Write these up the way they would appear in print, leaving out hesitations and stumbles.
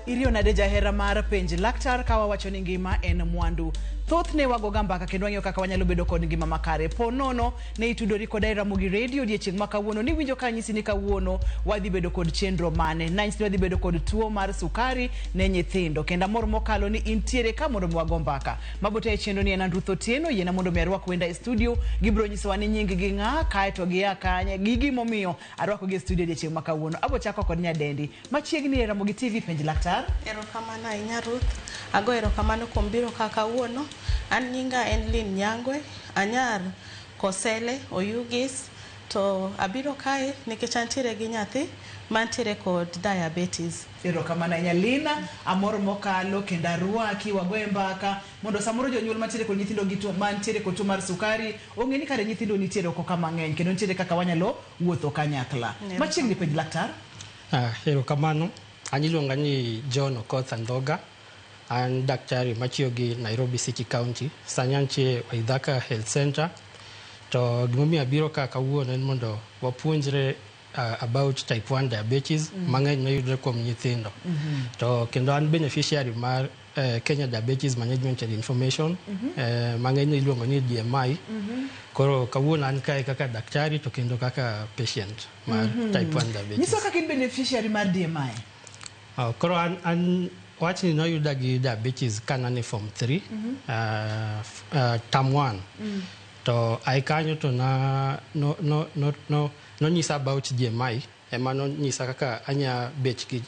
Iriyo nade jahera mar penj laktar ka wawacho ni ngima en mwandu. Thothne wagoga mbaka kendo wang'iyo kaka wanyalo bedo kod ngima makare. Po nono ne itudori koda e Ramogi Radio odiechieng' ma kawuono niwinjo ka anyisi ni kawuono wadhi bedo kod chenro mane. Nanyisi ni wadhi bedo kod tuo mar sukari ne nyithindo. Kendo amor mokalo ni intiere ka mondo mi wago mbaka. Mabote e chenro ni en Andrew Otieno, yiena mondo mi arwak wenda e studio. Gibiro nyisowa ni nying gi ng'a, kae to gia kanye, gi gimomiyo arwakogi e studio odiechieng' ma kawuono. Abo chako kod nyadendi. Machiegni e Ramogi TV penj laktar. Erokamano ahinya Ruth. Ago erokamano kuom biro ka kawuono. An nyinga en Lynn Nyangwe, anyar Kosele Oyugis to abiro kae nikech antiere gi nyathi mantiere kod diabetes. Erokamano ahinya Lina, amor mokalo kendo arwaki wagoye mbaka mondo samoro jonyuol mantiere kod nyithindo gi tuo mantiere kod tuo mar sukari ong'e ni kare nyithindo nitiere oko ka mang'eny kendo nitiere kaka wanyalo wuotho kanyakla. Machiegni penj laktar. Erokamano. An iluonga ni John Okoth Andhoga. An daktari matiyo gi Nairobi City County. Sani antie Waithaka Health Center. To gimomiyo abiro ka kawuono en mondo wapuonjre about type 1 diabetes mang'eny mayudre kuom nyithindo. To kendo an beneficiary mar Kenya Diabetes Management and Information mang'eny iluongo ni DMI. Koro kawuono an kae kaka daktari to kendo kaka patient mar type 1 diabetes. Nyiso kaka in beneficiary mar DMI. Koro an wachni noyuda gi diabetes ka nane form 3 term 1. To ai kanyo to na no no no no nonyisa about DMI ema nonyisa kaka anya bet gi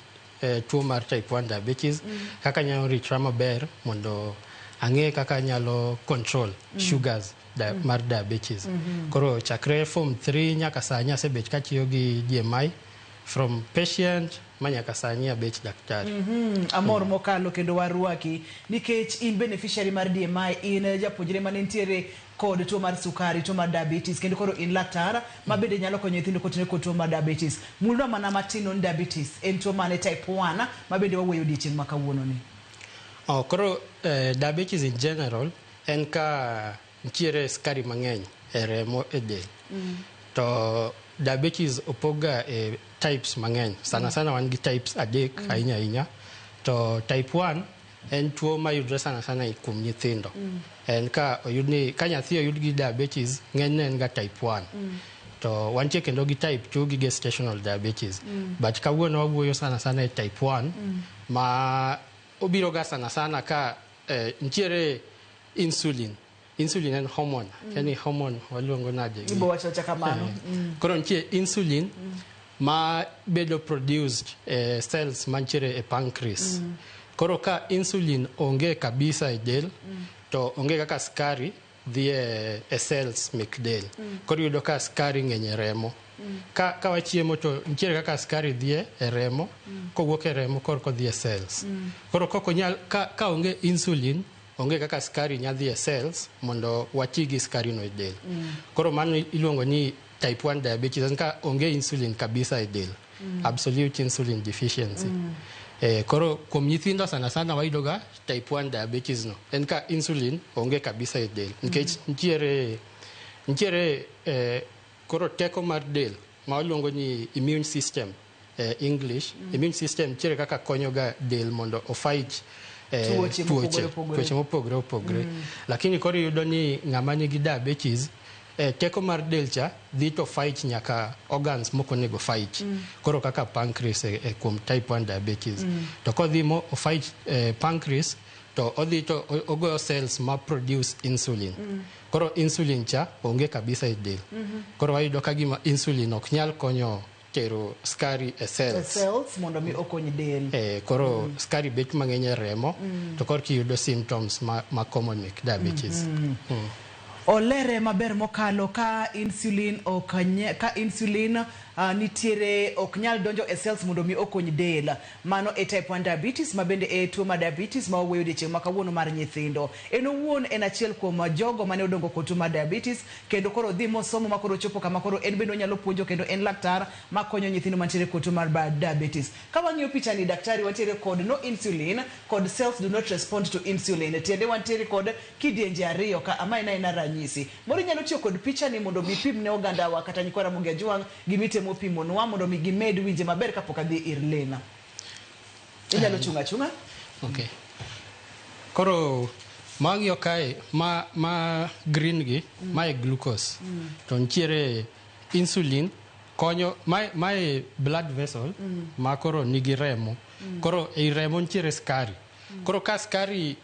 tuo mar type 1 diabetes, kaka anyalo ritra maber mondo ang'e kaka anyalo control sugars mar diabetes. Koro chakre form 3 nyaka sani asebet katiyo gi DMI from patient ma nyaka sani abet daktari. Amor mokalo kendo warwaki nikech in beneficiary mar DMI, in japuonjre mane nitiere kod tuo mar sukari, tuo mar diabetes, kendo koro in laktar ma bende nyalo konyo nyithindo kotenore kod tuo mar diabetes. Mulnwa mana matin ni diabetes en tuo mane type 1 ma bende wawuoyo odiechieng' ma kawuono ni. Oh, koro diabetes in general en ka nitiere sukari mang'eny e remo e del. To diabetes opog ga e types mang'eny. Sana sana wan gi types adek ahinya ahinya. To type 1 en tuo mayudre sana sana e kuom nyithindo. En ka oyud ni ka nyathi oyud gi diabetes ng'enyne en ga type 1. To wantie kendo gi type 2 gi gestational diabetes. But kawuono wawuoyo sana sana e type 1 ma obiro ga sana sana ka nitiere insulin. Insulin en hormone. Yani hormone waluongo nade? Ibo wacho awacha kamano. Koro nitie insulin ma bedo produced e cells mantiere e pancreas. Koro ka insulin onge kabisa e del, to onge kaka skari dhi e cells mek del. Koro iyudo ka skari ng'eny e remo. Ka wachiemo to nitiere kaka skari dhi e remo, kowuok e remo korka odhi e cells. Koro kok onyal ka onge insulin, onge kaka skari nya dhi e cells mondo wati gi skari no e del. Koro mano iluongo ni type 1 diabetes en ka onge insulin kabisa e del. Absolute insulin deficiency. Koro kuom nyithindo sana sana wayudo ga type 1 diabetes no. En ka insulin onge kabisa e del. Nikech nitiere koro teko mar del ma waluongo ni immune system English. Immune system nitiere kaka konyo ga del mondo o fight tuoche mopogore opogore. Tuoche mopogore opogore. Lakini koro iyudo ni ng'ama nigi diabetes teko mar del cha dhi to fight nyaka organs mok onego fight. Koro kaka pancreas e kuom type 1 diabetes. To kodhi mo o fight pancreas to odhi to ogoyo cells ma produce insulin. Koro insulin cha onge kabisa e del. Koro wayudo ka gima insulin ok nyal konyo tero skari e E cells. Cells mondo mi okony del. Koro skari bet mang'eny e remo to korka iyudo symptoms ma common mek diabetes. Olere maber mokalo ka insulin ok ka insulin nitiere ok nyal donjo e cells mondo mi okony del. Mano e type 1 diabetes ma bende e tuo mar diabetes ma wawuoyo odiechieng' ma kawuono mar nyithindo. En owuon en achiel kuom jogo mane odongo kod tuo mar diabetes kendo koro dhi mosomo ma koro ochopo kama koro en bende onyalo puonjo kendo en laktar makonyo nyithindo mantiere kod tuo mar diabetes. Ka wang'iyo picha ni daktari wantiere kod no insulin kod cells do not respond to insulin. Tiende wantiere kod kidienje ariyo ka ama en aena ranyisi. Moro inyalo tiyo kod picha ni mondo mi pim ne ogandawa kata nyikwa Ramogi Ajwang' gimitemo pimonwa mondo mi gimed winje maber kapok adhi ir Lena. Inyalo chung' achung'a. Okay. Koro mang'iyo kae ma green gi mae glucose. To nitiere insulin konyo mae blood vessel ma koro nigi remo. Koro ei remo nitiere skari. Koro ka skari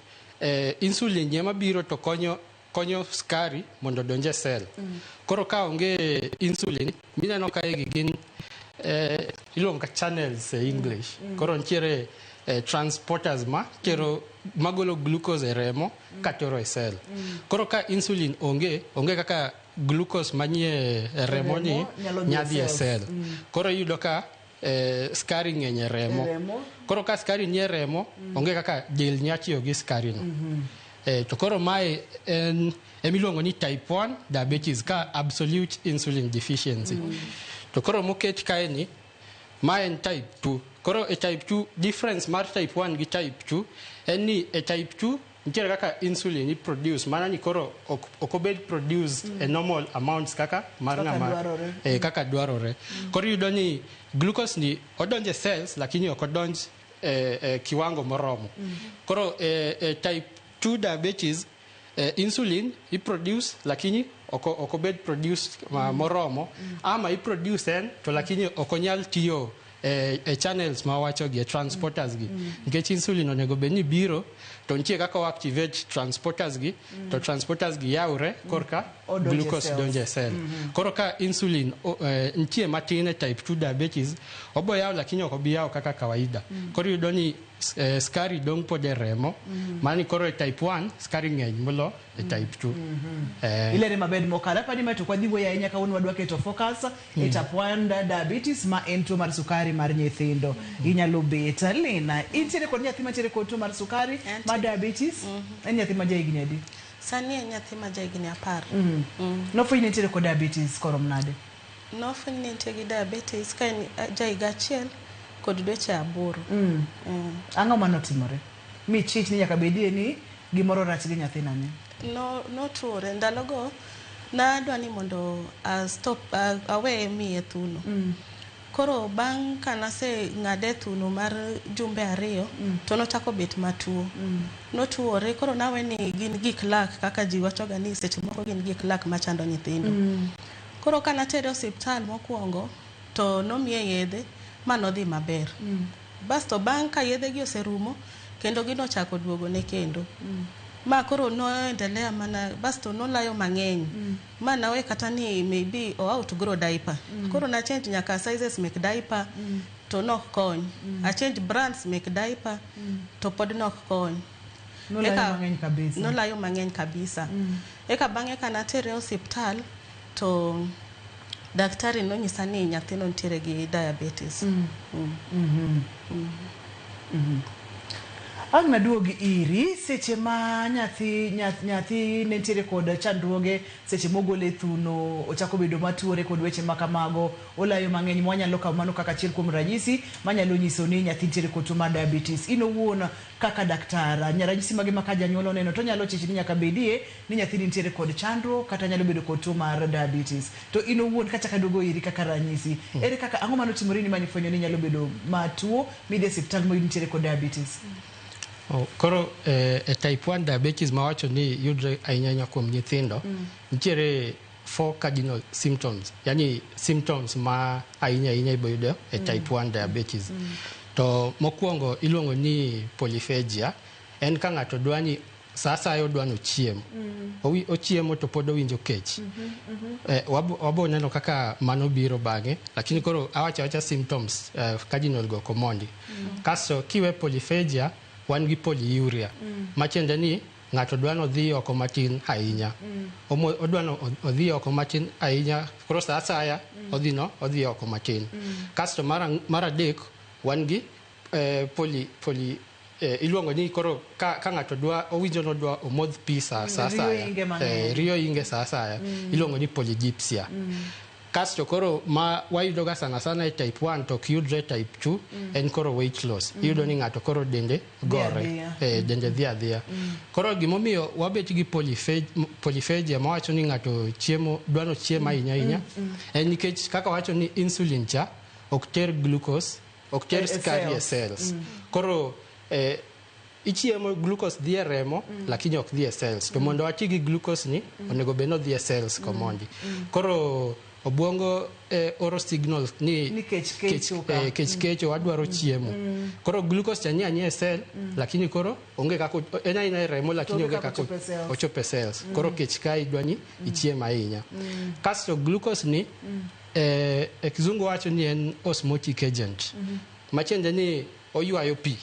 insulin ema biro to konyo skari mondo odonj e cell. Koro ka onge insulin mineno kae gi gin iluongo ka channels e English. Koro nitiere transporters ma tero magolo glucose e remo katero e cell. Koro ka insulin onge kaka glucose manie e remo ni nyalo dhi e nyadhi e cells. cell. Koro iyudo ka skari ng'eny e remo. Remo. Koro ka skari nie remo, onge kaka del nya tiyo gi skari no. To koro mae en emiluongo ni type 1 diabetes ka absolute insulin deficiency. To koro moket kae ni mae en type 2. Koro e type 2 difference mar type 1 gi type 2 en ni e type 2 nitiere kaka insulin iproduce mana ni koro ok obed produced e normal amounts kaka mar Kaka ng'ama dwarore. Kaka dwarore. Koro iyudo ni glucose ni odonjo e cells lakini ok odonj e kiwango moromo. Koro e type 2 diabetes insulin iproduce lakini ok obed produced moromo ama iproduce en to lakini ok onyal tiyo e channels ma wawacho gi e transporters gi nikech insulin onego bed ni biro to nitie kaka o activate transporters gi to transporters gi yawre korka Odonjo e glucose cells. donjo e cell. Koro ka insulin nitie matin e type 2 diabetes obo yaw lakini ok obi yaw kaka kawaida. Koro iyudo ni skari dong' pod e remo mani koro e type 1 skari ng'eny molo e type 2. Ilere maber mokalo. Apani ma to ok wadhi wuoyo ahinya kawuono wadwa keto focus e type 1 diabetes ma en tuo mar sukari mar nyithindo. Inyalo bet Lina, intiere kod nyathi mantiere kod tuo mar sukari Antie. mar diabetes. En nyathi ma jahigni adi? Sani en nyathi ma jahigni 10. Nofweny ni entiere kod diabetes korom nade? Nofweny ni entie gi diabetes ka en jahiga 1 kod dweche 8. Ang'o manotimore? Mi chich ni nyaka bedie ni gimoro rach gi nyathinani. Notuore ndalogo nadwa ni mondo a stop aweye miye thuno. Koro bang' kanase ng'ade thuno mar jumbe 2 to nochako bet matuo. Notuore koro nawe ni gin gik lak kaka ji wachoga ni seche moko gin gik lak machando nyithindo. Koro kanatere osiptal mokwongo to nomiye yedhe ma nodhi maber. Basto bang' ka yedhe gi oserumo kendo ginochako duogone kendo. Ma koro noendelea mana basto nolayo mang'eny. Ma nawe kata ni maybe o outgrow diaper. Koro na change nyaka sizes mek diaper to nok kony. A change brands mek diaper to pod nok kony. Nolayo mang'eny kabisa. Nolayo mang'eny kabisa. Eka bang'e kanatere osiptal to daktari nonyisa ni nyathino nitiere gi diabetes. Ang' naduogi iri seche ma nyathi ne nitiere kod chandruoge seche mogole thuno ochako bedo matuore kod weche ma kamago olayo mang'eny mwanyalo kawo mano kaka achiel kuom ranyisi manyalo nyiso ni nyathi nitiere kod tuo mar diabetes. In owuon kaka daktar, ranyisi mage ma ka janyuol oneno to nyalo chich ni nyaka bedie ni nyathini nitiere kod chandruok kata nyalo bedo kod tuo mar diabetes. To in owuon kachako aduogo iri kaka ranyisi, ere kaka ang'o manotimore ni manifwenyo ni nyalo bedo matuo midhi e osiptal moyud nitiere kod diabetes? Koro e type 1 diabetes mawacho ni yudre ahinya ahinya kuom nyithindo, nitiere 4 cardinal symptoms, yani symptoms ma ahinya ahinya iboyudo e type 1 diabetes. To mokwongo iluongo ni polyphagia, en ka ng'ato dwa ni sa asaya odwa ni ochiem. Ochiemo to pod owinjo kech. Wabo neno kaka mano biro bang'e, lakini koro awacho awacha symptoms cardinal go komondi. Kasto kiwe polyphagia, wan gi polyuria. Matiende ni ng'ato dwa ni odhi oko matin ahinya. Odwa ni odhi oko matin ahinya, koro sa asaya odhi no, odhi oko matin. Kasto mar adek wan gi iluongo ni koro ka ng'ato dwa owinjo ni odwa omodh pi sa asaya. Riyo inge sa asaya. Iluongo ni polydipsia. Kasto koro ma wayudo ga sana sana e type 1 to ok yudre type 2 en koro weight loss. Iyudo ni ng'ato koro dende gore. Dende dhi adhiya. Koro gimomiyo wabet gi polyphagia mawacho ni ng'ato chiemo dwa ni ochiem ahinya ahinya en nikech kaka wacho ni insulin cha ok ter glucose Ok ter sukari e cells. Koro ichiemo glucose dhi e remo lakini ok dhi e cells. To mondo wati gi glucose ni onego bed ni odhi e cells komondi. Koro obwongo oro signals ni kech kecho, kech kecho wadwaro chiemo. Koro glucose cha ni anya e cell lakini koro onge kaka en aina e remo lakini onge kaka ochopo e cells. Koro kech ka idwa ni ichiem ahinya. Kasto glucose ni e kizungu wacho ni en osmotic agent. Matiende ni oywayo pi.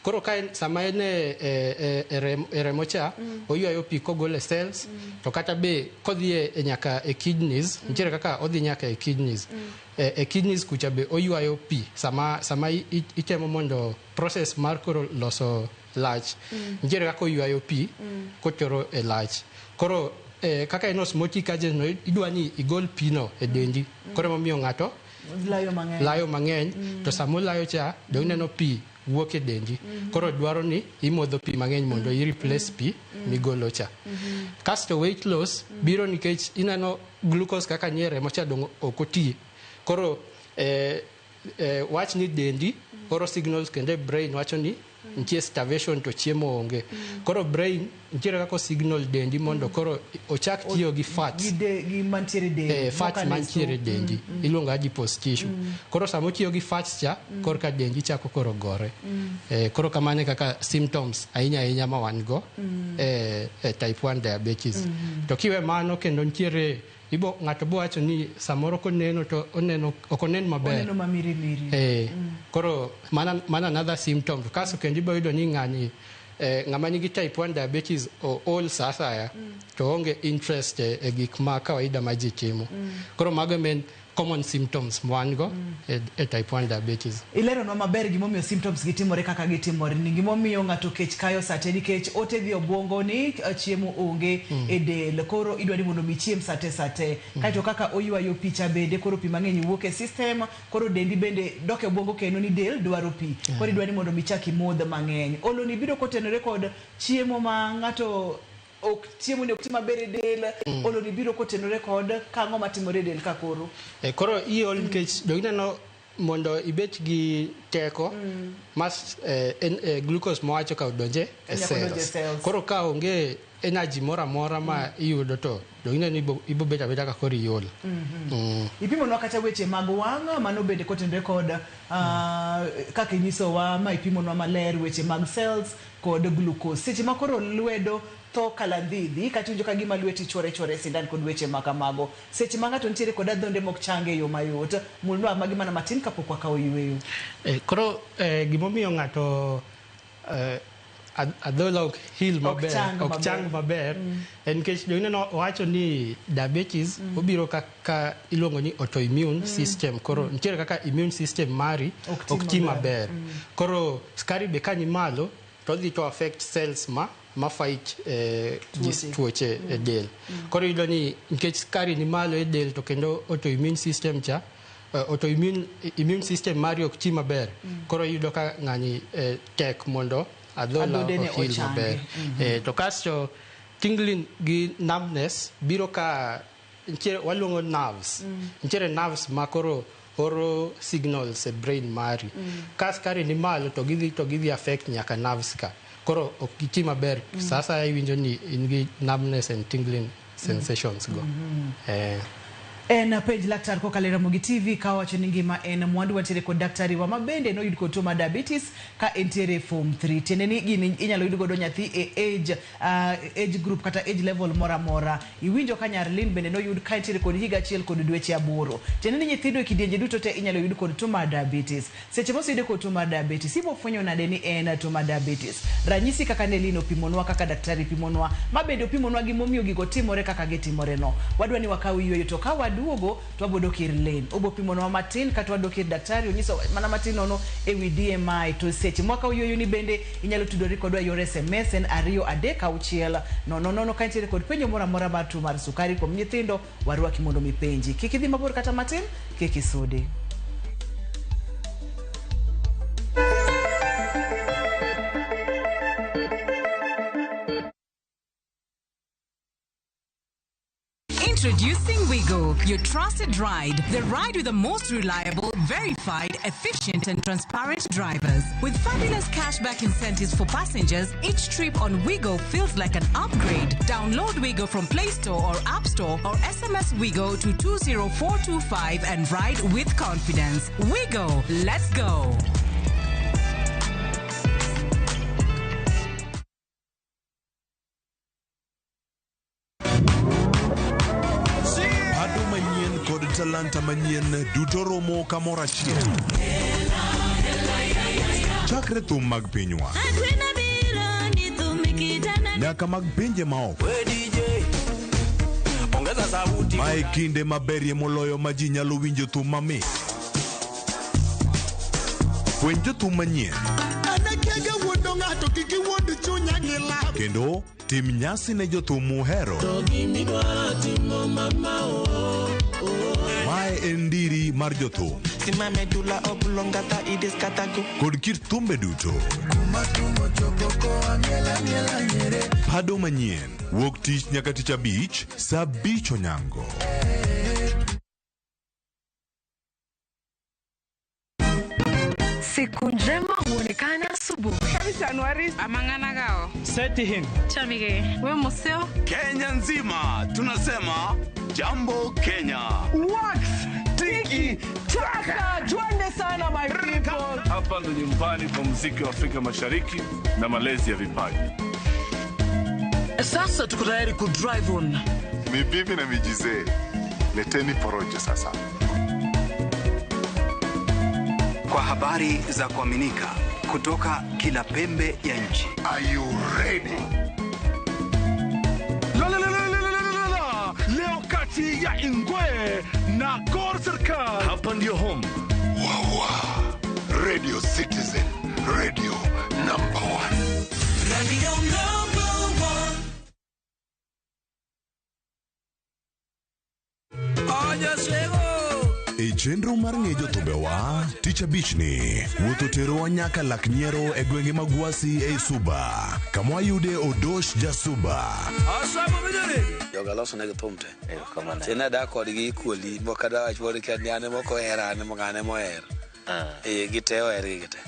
Koro ka sama en e remo cha oywayo pi kogolo e cells to kata be kodhi e nyaka e kidneys nitiere kaka odhi nyaka e kidneys. E kidneys kucha be oywayo pi sama itemo mondo process mar koro loso lach nitiere kaka oywayo pi kotero e lach. Koro kaka en osmotic agent no idwa ni igol pi no e dendi. Koro emomiyo ng'ato layo mang'eny to sama olayo cha dong ineno pi wuok e dendi. Koro dwaro ni imodho pi mang'eny mondo i replace pi migolo cha. Kasto weight loss biro nikech ineno glucose kaka nie remo cha dong ok oti. Koro wach ni dendi oro signals kendo brain wacho ni nitie starvation to chiemo onge. Koro brain nitiere kaka signal dendi mondo koro ochak tiyo gi fats. Gi mantiere dendi. Fats mantiere dendi. Iluongo adipose tissue. Koro sama otiyo gi fats cha, korka dendi chako koro gore. Koro kamano kaka symptoms ahinya ahinya ma wan go type 1 diabetes. To kiwe mano kendo nitiere ibo ng'ato bo wacho ni samoro koneno to oneno ok onen maber. Oneno mamirimiri. Koro mana another symptom. Kaso kendo ibo yudo ni ng'ani ng'ama nigi type 1 diabetes ool sa asaya to onge interest e gik ma kawaida ma ji timo. Koro mago men common symptoms wan go e type 1 diabetes. Ileronwa maber gimomiyo symptoms gitimore kaka gitimore ni gimomiyo ng'ato kech kayo sate nikech ote dhi obwongo ni chiemo onge e del koro idwa ni mondo mi chiem sate sate. Kaeto kaka oywayo pi cha bende koro pi mang'eny wuok e system koro dendi bende dok e obwongo kendo ni del dwaro pi. Koro idwa ni mondo mi chak imodh mang'eny. Olo ni biro kotenore kod chiemo ma ng'ato ok chiemo ni ok ti maber e del. Olo ni biro kotenore kod kang'o matimore e del ka koro. Koro iol nikech dong ineno mondo ibet gi teko mas glucose mowacho ka odonje e cells. Koro ka onge energy moro amora ma iyudo to dong ineno ibo bet abeta ka koro iol. Ipimonwa kata weche mag wang' mano bende kotenore kod kaka inyisowa ma ipimonwa maler weche mag cells kod glucose. Seche ma koro lwedo tho kalandhidhi kata iwinjo ka gima lweti chwore chwore sindan kod weche ma kamago. Seche ma ng'ato nitiere kod adhonde mok change e yo mayot, mulnwa magi mana matin kapok wakawo yweyo. Koro gimomiyo ng'ato adhola ok heal maber, ok chang maber, en nikech ineno owacho ni diabetes obiro kaka iluongo ni autoimmune system. Koro nitiere kaka immune system mari ok ti maber. Koro sukari be ka ni malo to odhi to affect cells ma fight tuoche e del. Koro iyudo ni nikech sukari ni malo e del to kendo autoimmune system cha autoimmune immune system mari ok ti maber. Koro iyudo ka ng'ani tek mondo adhola ok heal maber. To kasto tingling gi numbness biro ka nitiere waluongo nerves. Nitiere nerves ma koro oro signals e brain mari. Ka sukari ni malo to gidhi affect nyaka nerves ka. Koro ok giti maber. Sasa iwinjo ni in gi numbness and tingling sensations go. En penj laktar kokalo e Ramogi TV kawacho ni ngima en mwandu. Wantiere kod daktari wa mabende noyud kod tuo mar diabetes ka entiere form 3. Tiende ni gini inyalo yud godo nyathi e age group kata age level moro amora. Iwinjo ka nyar Lynn bende noyud ka entiere kod higa 1 kod dweche 8. Tiende ni nyithindo e kidienje duto te inyalo yud kod tuo mar diabetes. Seche moseyude kod tuo mar diabetes, ibo fwenyo nade ni en tuo mar diabetes? Ranyisi kaka ne Lynn opimonwa, kaka daktari pimonwa, ma bende opimonwa gimomiyo gigo timore kaka gitimore no. Wadwa ni wakaw yweyo to ka waduogo to wabodok ir Lynn. Obo pimonwa matin kata wadok ir daktari onyiso mana matin nono ewi DMI. To seche mwakaw yweyo ni bende inyalo tudori kodwa e yor SMS en 2 3 6 0 0 ka intiere kod penjo moro amora mar tuo mar sukari kuom nyithindo, warwaki mondo mipenji. Kik idhi mabor kata matin, kik isudi. Introducing Wigo, your trusted ride. The ride with the most reliable, verified, efficient, and transparent drivers. With fabulous cashback incentives for passengers, each trip on Wigo feels like an upgrade. Download Wigo from Play Store or App Store or SMS Wigo to 20425 and ride with confidence. Wigo, let's go. Pado manyien kod talanta manyien duto romo kamoro achiel. Chakre thum mag pinywa nyaka mag pinje maoko. Mae kinde maberie moloyo ma ji nyalo winjo thum mamit. Fweny jothum manyien kendo tim nyasi ne jothum muhero. Mae en ndiri mar jothum kod kit thumbe duto. Pado manyien wuok tich nyaka tich abich saa 5 onyango. Siku njema huonekana asubuhi. Kenya nzima tunasema jambo Kenya. Wax tiki taka, twende sana my people. Hapa ndo nyumbani kwa muziki wa Afrika Mashariki na malezi ya vipaji. Sasa tuko tayari ku drive on. Ni bibi na mijizee, leteni porojo sasa. Kwa habari za kuaminika kutoka kila pembe ya nchi. Are you ready? La la la la la la la la. Leo kati ya Ingwe na Gor Serikal. Hapa ndio home. Wawa. Radio Citizen, radio number 1. Radio number 1. E chenro mar ng'e jothumbewa, tich abichni wuoth oterowa nyaka lak nyiero e gwenge mag Gwasi ei Suba, kama wayude Odosh Jasuba. Joga loso negi thum te. Sina dak kodgi equally, moko adawach moro kia ni an ema ok ohera, an ema an ema ohero. Gite ohergi gite.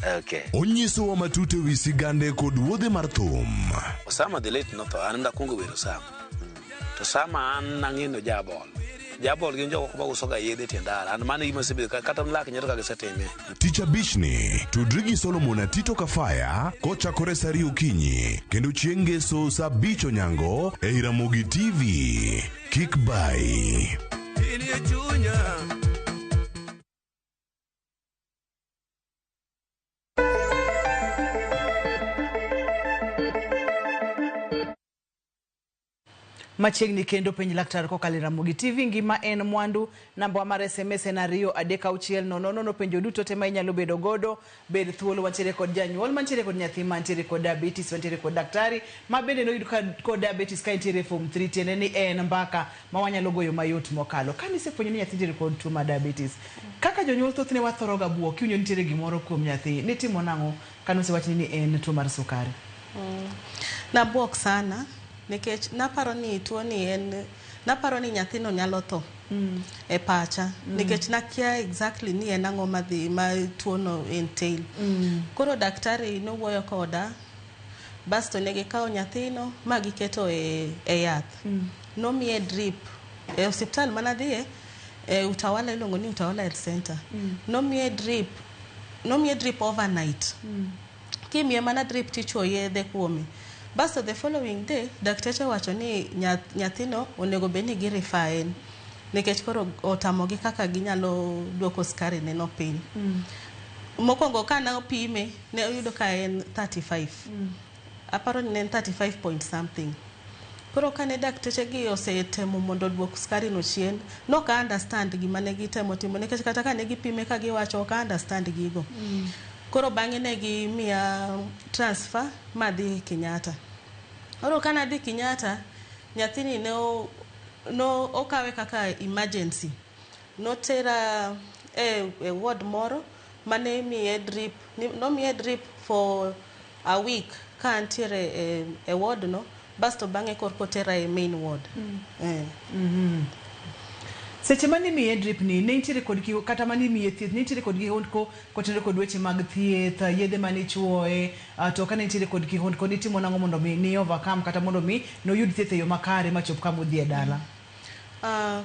Onyisowa matut ewi sigande kod wuodhe mar thum. Osama the late notho, an nakwongo wero Osama. To Osama an nang'eno jabol. Jabol gin jogo ma uso ga yedhe e tie ndara. An mano e gima osebedo kata lak nyiero ka gisetime. Tich abichni tudri gi Solomon Atito Kafaya kochakore saa 2 okinyi kendo chieng' ngeso saa 5 onyango ei Ramogi TV. Kik bai. Machiegni kendo penj laktar kokalo e Ramogi TV. Ngima en mwandu. Namba mar SMS en 2 3 6 0 0. Penjo duto te ma inyalo bedo godo, bed thuolo. Wantiere kod janyuol mantiere kod nyathi mantiere kod diabetes, wantiere kod daktari ma bende noyud kod diabetes ka entiere form 3. Tiende ni en mbaka ma wanyalo goyo mayot mokalo. Ka nisefwenyo ni nyathi nitiere kod tuo mar diabetes, kaka jonyuol thothne wathoro ga buok kiwinjo nitiere gimoro kuom nyathi, nitimo nang'o kanosewachni ni en tuo mar sukari? Nabuok sana nikech naparo ni tuo ni en, naparo ni nyathino nyalo tho e pacha nikech nakia exactly ni en ang'o madhi ma tuono entail. Koro daktari nowuoyo koda, basto ne gikawo nyathino ma giketo e yath. Nomiye drip e osiptal manadhiye e Utawala, iluongo ni Utawala Health Center. Nomiye drip overnight. Kimiye mana drip tichuo yedhe kuome. Basto the following day dakteche wacho ni nyathino onego bed ni girefer en nikech koro otamogi kaka ginyalo duoko sukari ne no piny. Mokwongo ka ne opime ne oyudo ka en 35. Aparo ni ne en 35 point something. Koro kane dakteche gi osetemo mondo oduok sukari no chien, nok understand gima ne gitemo timo nikech kata ka ne gipime ka giwacho ok understand gigo. Koro bang'e ne gimiya transfer madhi Kenyatta. Koro ka nadhi Kenyatta, nyathini ne no okawe kaka emergency. Notera e ward moro mane miye drip, nomiye drip for a week ka antiere e ward no, basto bang'e korka otera e main ward. Seche mane imiye drip ni, ne nitiere kod kata mane imiye thieth, ne nitiere kod kihondko kotenore kod weche mag thieth, yedhe mane ichuoye, to ka ne nitiere kod kihondko nitimo nang'o mondo mi ni overcome kata mondo mi noyud thieth e yo makare machop kama odhi e dala?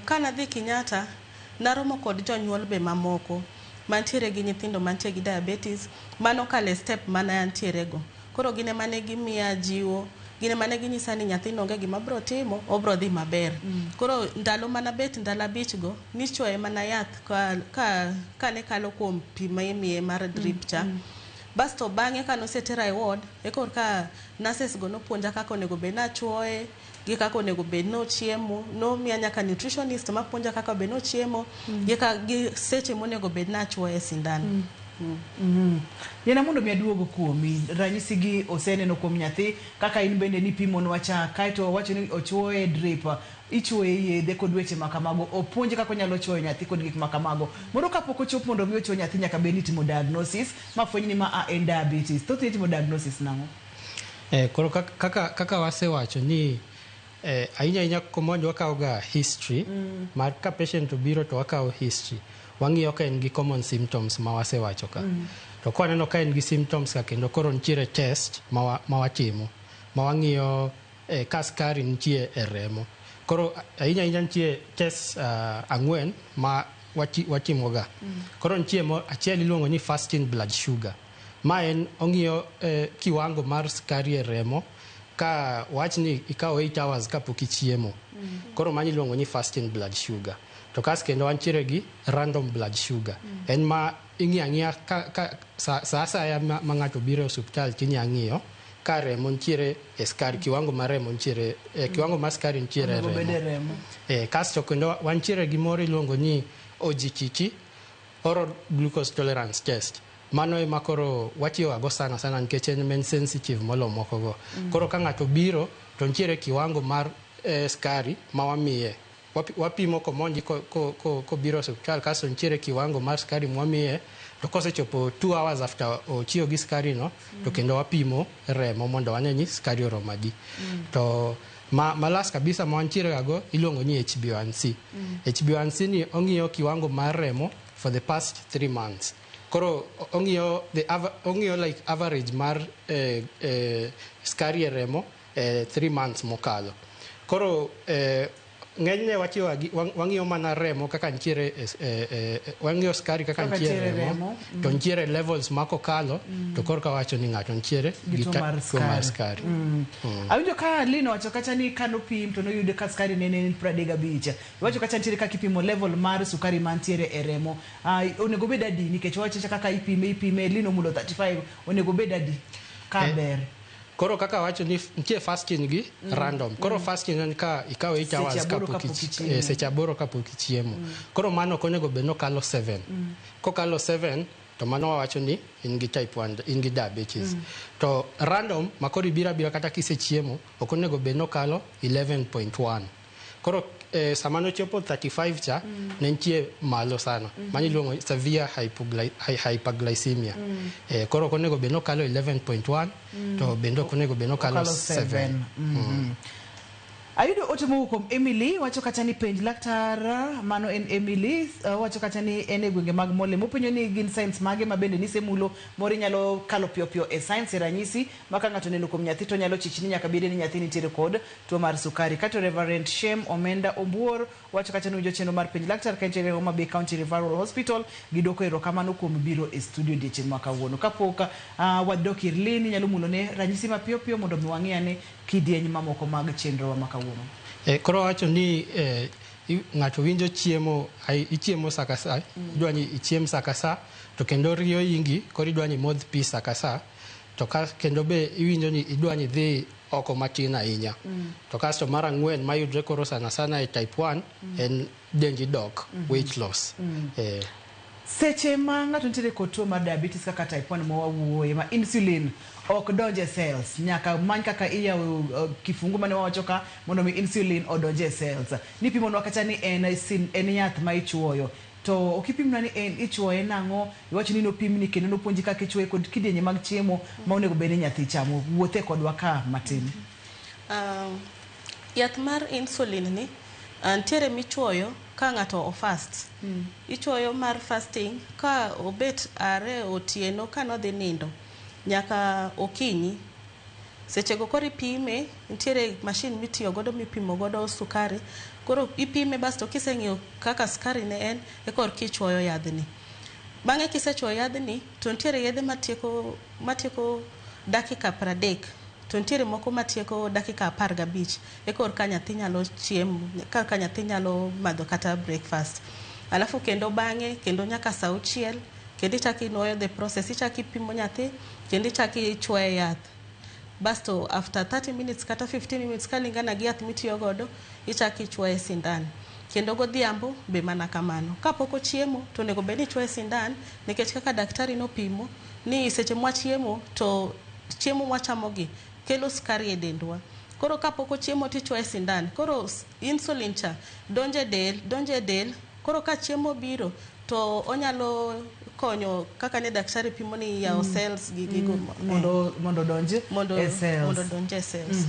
Kanadhi Kenyatta, naromo kod jonyuol be mamoko mantiere gi nyithindo mantie gi diabetes, manokalo e step mane antiere go. Koro gin ema ne gimiya jiwo, gin ema ne ginyisa ni nyathino onge gima bro timo, obro dhi maber. Koro ndalo manabet ndalo 5 go, nichuoye mana yath ka ne kalo kuom pi ma imiye mar drip cha. Basto bang'e kanosetera e ward, e korka nurses go nopuonja kaka onego bed nachuoye, gi kaka onego bed nochiemo, nomiya nyaka nutritionist mapuonja kaka bed nochiemo, gi seche monego bed nachuoye sindan. Yena mondo mi aduogo kuomi, ranyisi gi oseneno kuom nyathi kaka in bende nipimonwa cha, kaeto wacho ni ochuoye drip, ichuoye yedhe kod weche makamago, opuonje kaka onyalo chuoyo nyathi kod gik makamago. Moro kapok ochopo mondo mi ochuo nyathi nyaka bed ni itimo diagnosis mafweny ni ma en diabetes. Thothne itimo diagnosis nang'o? Koro kaka wasewacho ni ahinya ahinya komondi wakawo ga history mar ka patient obiro to wakawo history, wang'iyo ka en gi common symptoms ma wasewacho ka. To kwaneno ka en gi symptoms ka kendo koro nitiere test ma watimo ma wang'iyo ka sukari nitie e remo. Koro ahinya ahinya nitie test 4 ma watimoga. Koro nitie achiel iluongo ni fasting blood sugar. Ma en ong'iyo kiwango mar sukari e remo ka wach ni ikawo 8 hours kapok ichiemo. Koro mano iluongo ni fasting blood sugar. To kas kendo wantiere gi random blood sugar. En ma ing'iyo ang'iya ka sa asaya ma ng'ato biro e osiptal tinya ng'iyo ka remo nitiere e sukari, kiwango mar remo nitiere, kiwango mar sukari nitiere e remo. Kasto kendo wantiere gi moro iluongo ni OGTT, oral glucose tolerance test. Mano ema koro watiyogo sana sana nikech en en sensitive molo moko go. Koro ka ng'ato biro to nitiere kiwango mar sukari ma wamiye. Wapimo komondi kobiro e osiptal, kasto nitiere kiwango mar sukari mwamiye, to kosechopo 2 hours after ochiyo gi sukari no, to kendo wapimo remo mondo wane ni sukari oromo adi. To malas kabisa ma wantiere go iluongo ni HbA1c. HbA1c ni ong'iyo kiwango mar remo for the past 3 months. Koro ong'iyo ong'iyo like average mar sukari e remo 3 months mokalo. Koro ng'enyne wang'iyo mana remo kaka nitiere, wang'iyo sukari kaka nitiere remo, to nitiere levels ma kokalo, to korka wacho ni ng'ato nitiere gi tuo mar sukari. Awinjo ka Lino wacho kacha ni kanopim to noyud ka sukari ne en 35. Iwacho kacha nitiere kaka ipimo level mar sukari mantiere e remo. Onego bed adi nikech wacho kaka ipime Lino mulo 35, onego bed adi ka ber? Koro kaka wacho ni nitie fasting gi random. Koro fasting en ka ikawo 8 hours kapok seche 8 kapok ichiemo. Koro mano ok onego bed nokalo 7. Kokalo 7 to mano wawacho ni in gi type 1, in gi diabetes. To random ma koro ibiro abira kata kisechiemo ok onego bed nokalo 11.1. Koro sama nochopo 35 cha ne nitie malo sana. Mano iluongo severe hyperglycemia. Koro ok onego bed nokalo 11.1, to bende ok onego bed nokalo 7. Ayudo ote mowuok kuom Emily, wacho kacha ni penj laktar, mano en Emily, wacho kacha ni en e gwenge mag Mole. Mopenjo ni gin signs mage ma bende nisemulo moro inyalo kalo piyo piyo e signs e ranyisi ma ka ng'ato oneno kuom nyathi to nyalo chich ni nyaka bede ni nyathi nitiere kod tuo mar sukari. Kato Reverend Shem Omenda Ombuor wacho kacha ni winjo chenro mar penj laktar ka entiere Homa Bay County Referral Hospital. Gidwoko erokamano kuom biro e studio odiechieng' ma kawuono. Kapok wadok ir Lynn, inyalo mulo ne ranyisi mapiyo piyo mondo mi wang'i ane kidieny mamoko mag chenro ma kawuono. Koro wacho ni ng'ato winjo chiemo, ichiemo sa ka sa, idwa ni ichiem sa ka sa, to kendo riyo ingi, koro idwa ni imodh pi sa ka sa, to kendo be iwinjo ni idwa ni idhi oko matin ahinya. To kasto mar 4 mayudre koro sana sana e type 1 en dendi dok, weight loss. Seche ma ng'ato nitiere kod tuo mar diabetes kaka type 1 ma wawuoye, ma insulin ok donj e cells, nyaka many kaka iyawo kifungu mane wawacho ka mondo mi insulin odonj e cells. Nipimonwa kacha ni en yath ma ichuoyo, to ok ipimnwa ni en ichuoye nang'o, iwacho ni nopimni kendo nopuonji kaka ichuoye kod kidienje mag chiemo ma onego bed ni nyathi chamo. Wuothe kodwa ka matin. Yath mar insulin ni Ntiere michuoyo ka ng'ato ofast. Ichuoyo mar fasting ka obet are otieno ka nodhi nindo nyaka okinyi. Sechego koro ipime, nitiere mashin mitiyo godo mipimo godo sukari. Koro ipime basto kiseng'iyo kaka sukari ne en, e korka ichuoyo yadhni. Bang'e kisechuoyo yadhni, to nitiere yedhe matieko dakika 30, to nitiere moko matieko dakika 15, e korka nyathi nyalo chiemo, kaka nyathi nyalo madho kata breakfast. Alafu kendo bang'e, kendo nyaka saa 6, kendo ichako inuoyo the process, ichako ipimo nyathi, kendo ichako ichuoye yath. Basto after 30 minutes kata 15 minutes kalingana gi yath mitiyo godo, ichako ichuoye sindan. Kendo godhiambo be mana kamano. Kapok ochiemo to onego bed ni ichuoye sindan, nikech kaka daktari nopimo ni seche mwachiemo to chiemo mwachamogi kelo sukari e dendwa. Koro kapok ochiemo to ichuoye sindan. Koro insulin cha donjo e del. Koro ka chiemo biro to onyalo konyo kaka ne daktari pimo ni yawo cells gi gigo mondo donj e cells. Mondo donj e cells.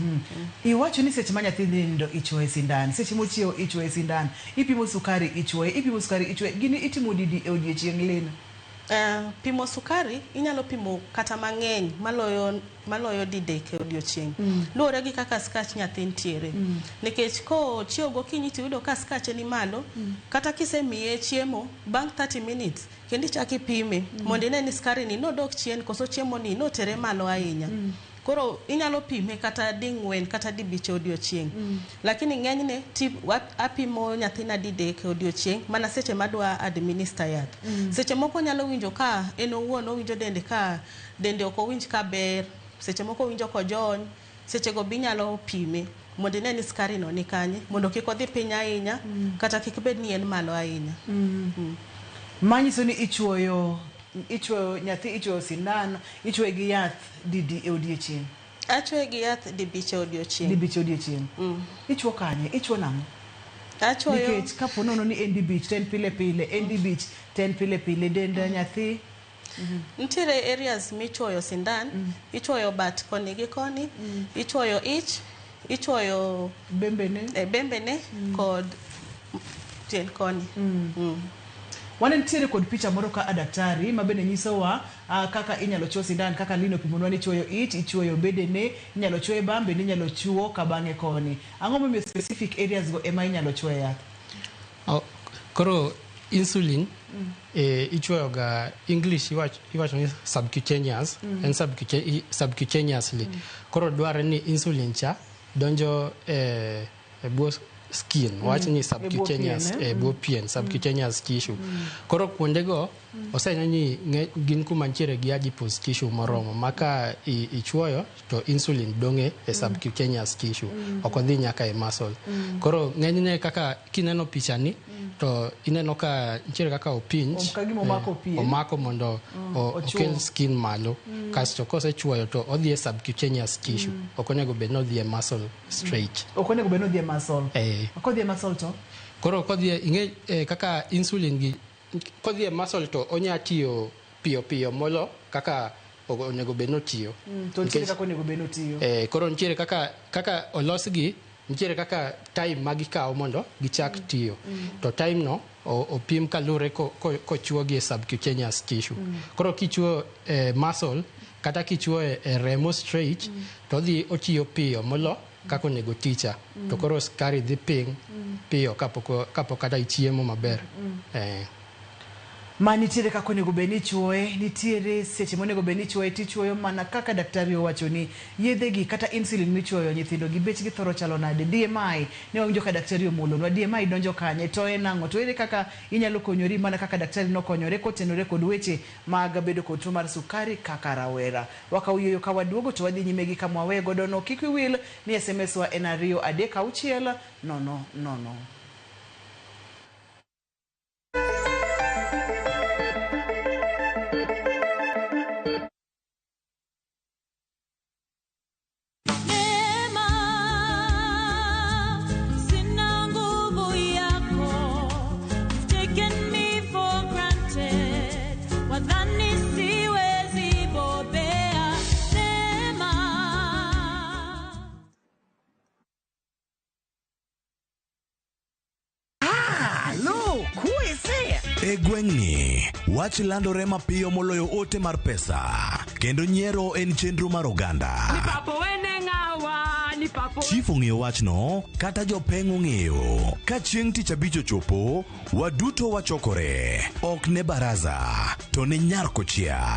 Iwacho ni seche ma nyathi nindo ichuoye sindan, seche mochiewo ichuoye sindan, ipimo sukari ichuoye, ipimo sukari ichuoye, gini itimo didi e odiechieng' leno? Pimo sukari inyalo pimo kata mang'eny maloyo didek e odiechieng'. Luwore gi kaka skach nyathi nitiere. Nikech kochiewo gokinyi tiyudo ka skache ni malo, kata kisemiye chiemo bang' 30 minutes kendo ichako ipime mondo ine ni sukari ni nodok chien koso chiemo ni notere malo ahinya. Koro inyalo pime kata ding'wen kata dibich e odiechieng'. Lakini ng'enyne apimo nyathina didek e odiechieng' mana seche madwa administer yath. Seche moko onyalo winjo ka en owuon owinjo dende ka dende ok owinj ka ber, seche moko owinjo kojony, sechego be inyalo pime mondo ine ni sukari no ni kanye, mondo kik odhi piny ahinya kata kik bed ni en malo ahinya. Manyiso ni ichuoyo nyathi, ichuoyo sindan, ichuoye gi yath didi e odiechieng'? Achuoye gi yath dibich e odiechieng'. Dibich e odiechieng'. Ichuo kanye? Ichuo nang'o? Achuoyo. Nikech kapo nono ni en dibich to en pile pile, en dibich to en pile pile, dend nyathi. Nitiere areas michuoyo sindan, ichuoyo bat koni gi koni, ichuoyo ich, ichuoyo bembene kod tien koni. Wanentiere kod picha moro ka daktari ma bende nyisowa kaka inyalo chuo sindan, kaka Lino opimonwa ni ichuoyo it, ichuoyo bedene, inyalo chuoye bam, bende inyalo chuo kabang'e koni. Ang'o momiyo specific areas go ema inyalo chuoye yath? Koro insulin ichuoyo ga English iwacho ni subcutaneous, en subcutaneously. Koro dwarre ni insulin cha donjo e bwo skin, wach ni subcutaneous, e bwo pien, subcutaneous tissue. Koro kuondego oseneno ni gin kuma nitiere gi adipose tissue moromo ma ka ichuoyo to insulin dong' e subcutaneous tissue, ok odhi nyaka e muscle. Koro ng'enyne kaka kineno pichani to ineno ka nitiere kaka opinch, omako mondo okel skin malo, kasto kosechuoyo to odhi e subcutaneous tissue, ok onego bed ni odhi e muscle straight. Ok onego bed ni odhi e muscle. Kodhi e muscle to? Koro kodhi ing'e kaka insulin gi kodhi e muscle to onya tiyo piyo piyo molo kaka onego bed ni otiyo. To nitiere kaka onego bed ni otiyo. Koro nitiere kaka olosgi, nitiere kaka time ma gikawo mondo gichak tiyo. To time no opim kalure kochuogi e subcutaneous tissue. Koro kichuo muscle kata kichuo e remo straight to odhi otiyo piyo molo kaka onego ticha. To koro sukari dhi piny piyo kapok kata ichiemo maber. Ma nitiere kaka onego bed ni ichuoye, nitiere seche monego bed ni ichuoye tichuoyo mana kaka daktari owacho ni yedhegi kata insulin michuoyo nyithindo gi bechgi thoro chalo nade. DMI ne wawinjo ka daktari omolonwa, DMI donjo kanye, to en ang'o, to ere kaka inyalo konyori mana kaka daktari nokonyore kotenore kod weche mag bedo kod tuo mar sukari kaka rawera. Wakaw yueyo ka waduogo to wadhi nyime gi kama waweyo godo no. Kik wiwil ni SMS wa en 2 3 6 0 0. E gweng'ni, wach landore mapiyo moloyo ote mar pesa, kendo nyiero en chenro mar oganda. Papo wene ng'awa ni papo. Chief ong'eyo wachno, kata jopeng' ong'eyo. Ka chieng' tich abich ochopo, waduto wachokore. Ok ne baraza, to ne nyar kochia.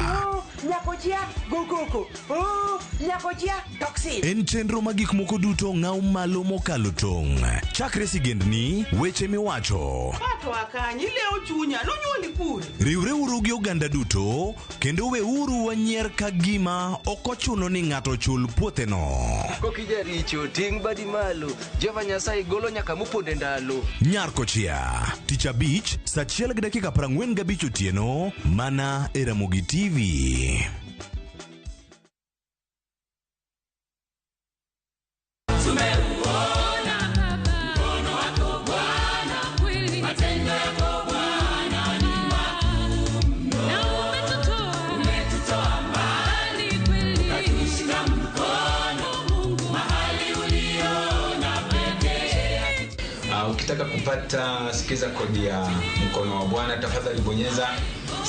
Nyakochia go koko. Oh, nyakochia toxin. En chenro ma gik moko duto ng'aw malo mokalo tong'. Chakre sigendni, weche miwacho, Pato akanyi ilewo chunya nonyuoli kure. Riwreuru gi oganda duto kendo weuru wanyier ka gima ok ochuno ni ng'ato ochul puotheno. Kokijaricho ting' badi malo Jehova Nyasaye golo nyaka moponde ndalo. Nyar Kochia, tich abich, saa achiel gi dakika 45 otieno, mana e Ramogi TV. Tumeuona mkono wako Bwana, kweli matendo yako Bwana ni makuu mno. Na umetutoa mbali kweli, ukatushika mkono Mungu mahali uliona pekee. Ukitaka kupata sikiza kodi ya mkono wa Bwana tafadhali bonyeza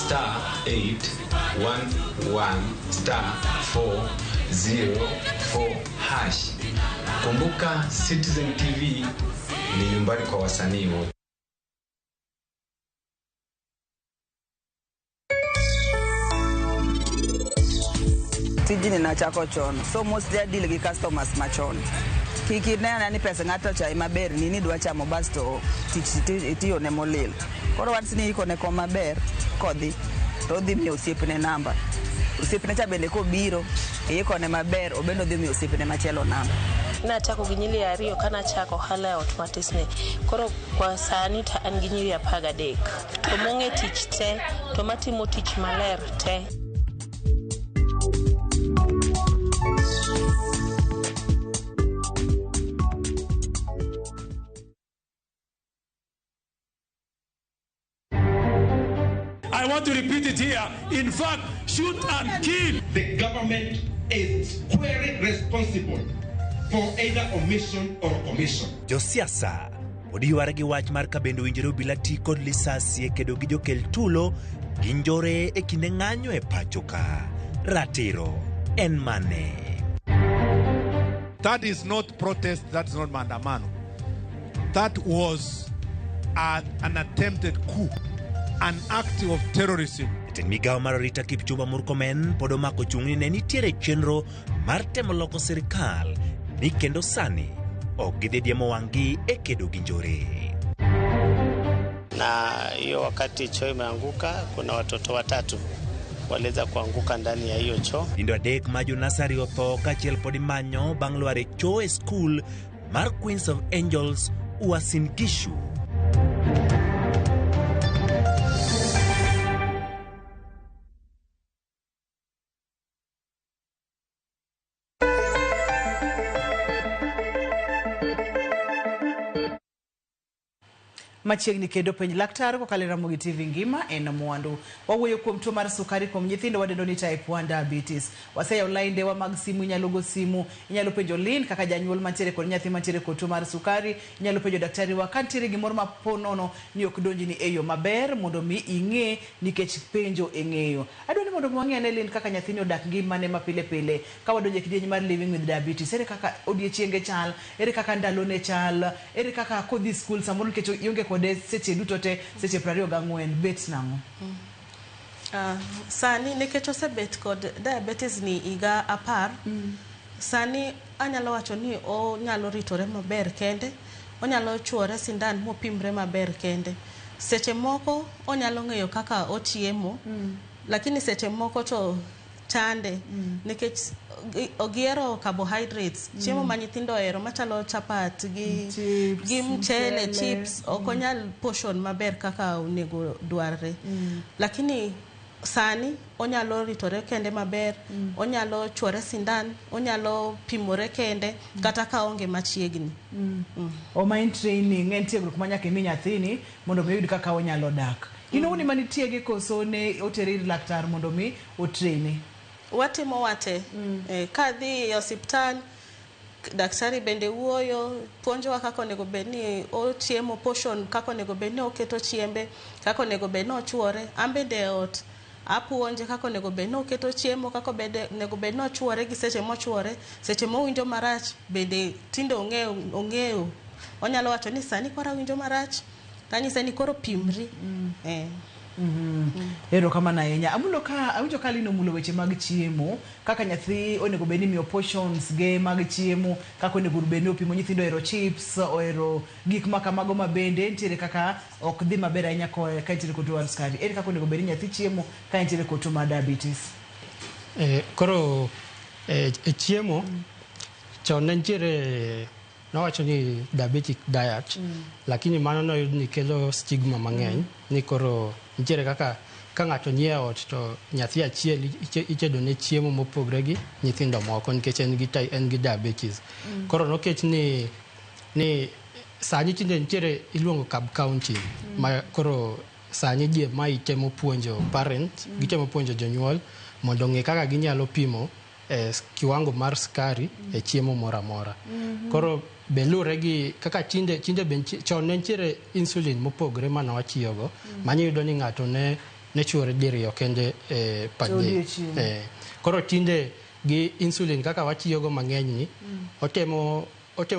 star 811 star 404 hash. Kumbuka Citizen TV ni nyumbani kwa wasanii wote. Tijni nachako chon, so mostly a deal gi customers machon. Kik ine ane ni pesa ng'ato cha ema ber ni nidwa chamo basto tich itiyo ne molil. Koro wach ni ikone kom maber kodhi to odhi miyo osiepne namba. Osiepne cha bende kobiro ikone maber obende odhi miyo osiepne machielo namba. Nachako gi nyiri ariyo ka nachako ohala e ot matisni. Koro kwa sani to an gi nyiri 13. To mong'e tich te, to matimo tich maler te. I want to repeat it here. In fact, shoot and kill. The government is squarely responsible for either omission or commission. Josiasa pod yware gi wach mar ka bende owinjore obila ti kod lisasi e kedo gi jokel tulo gi njore e kinde ng'anyo e pacho ka. Ratiro en mane? That is not protest, that is not maandamano. That was an attempted coup, an act of terrorism. Jatend migawo mar arita Kipchumba Murkomen pod omako chung' ni ne nitiere chenro mar temo loko sirikal ni kendo sani ok gidhi diemo wang'gi e kedo gi njore. Na hiyo wakati choo imeanguka, kuna watoto watatu waliweza kuanguka ndani ya hiyo choo. Nyithindo adek ma jonasari otho kaachiel pod imanyo bang' lwar e choo e skul mar Queens of Angels Uasin Gishu. Machiegni kendo penj laktar kokalo e Ramogi TV ngima en mwandu. Wawuoyo kuom tuo mar sukari kuom nyithindo wadendo ni type 1 diabetes. Waseyawo laindewa mag simu, inyalo go simu, inyalo penjo Lynn kaka janyuol mantiere kod nyathi mantiere kod tuo mar sukari, inyalo penjo daktari wa ka nitiere gimoro ma po nono ni ok donjni e yo maber mondo mi ing'e nikech penjo e ng'eyo. Adwa ni mondo mi wang'e ane Lynn kaka nyathini odak ngimane ma pile pile ka wadonjo e kidieny mar living with diabetes. Ere kaka odiechienge chal, ere kaka ndalone chal, ere kaka kodhi skul samoro nikech ionge kode seche duto te, seche 24 bet nang'o? Sani nikech osebet kod diabetes ni higa 10, sani anyalo wacho ni onyalo ritore maber kende, onyalo chuore sindan mopimre maber kende. Seche moko onyalo ng'eyo kaka ochiemo, lakini seche moko to chande nikech ogihero carbohydrates, chiemo ma nyithindo ohero machalo chapat gi Chips, gi mchele, mchele. chips, ok onyal portion maber kaka onego dwarre. Lakini sani onyalo ritore kende maber, onyalo chuore sindan, onyalo pimore kende kata ka onge machiegni. Oma en training, en tiegruok ma nyaka imi nyathini mondo mi oyud kaka onyalo dak. In owuon ema nitiege koso ne otere ir laktar mondo mi otraine? Watimo wate. Kadhi e osiptal Daktari bende wuoyo, puonjowa kaka onego bed ni ochiemo, portion kaka onego bed ni oketo chiembe, kaka onego bed ni ochuore. An bende e ot apuonje kaka onego bed ni oketo chiemo, kaka onego bed ni ochuore gi seche mochuore, seche mowinjo marach bende tinde ong'eyo, ong'eyo. Onyalo wacho ni sani koro awinjo marach, tanyise ni koro pimri. Erokamano ahinya. Amulo ka awinjo ka Lino omulo weche mag chiemo, kaka nyathi onego bed ni imiyo portions ge mag chiemo, kaka onego bed ni opimo. Nyithindo ohero chips, ohero gik ma kamago ma bende nitiere kaka ok dhi maber ahinya ka nitiere kod tuo mar sukari. Ere kaka onego bed ni nyathi chiemo ka nitiere kod tuo mar diabetes? Koro e chiemo chon ne nitiere nowacho ni diabetic diet, lakini mano noyud ni kelo stigma mang'eny ni koro nitiere kaka ka ng'ato nie ot to nyathi achiel itedo ne chiemo mopogre gi nyithindo moko nikech en gi diabetes. Koro noket ni sani tinde nitiere iluongo carb counting ma koro sani DMI temo puonjo parents, gitemo puonjo jonyuol mondo ong'e kaka ginyalo pimo kiwango mar sukari e chiemo moro amora. Koro be luwre gi kaka tinde be chon ne nitiere insulin mopogre mane watiyogo mane iyudo ni ng'ato ne chuore diriyo kende per day. Odiochieng'. Koro tinde gi insulin kaka watiyogo mang'eny ni otemo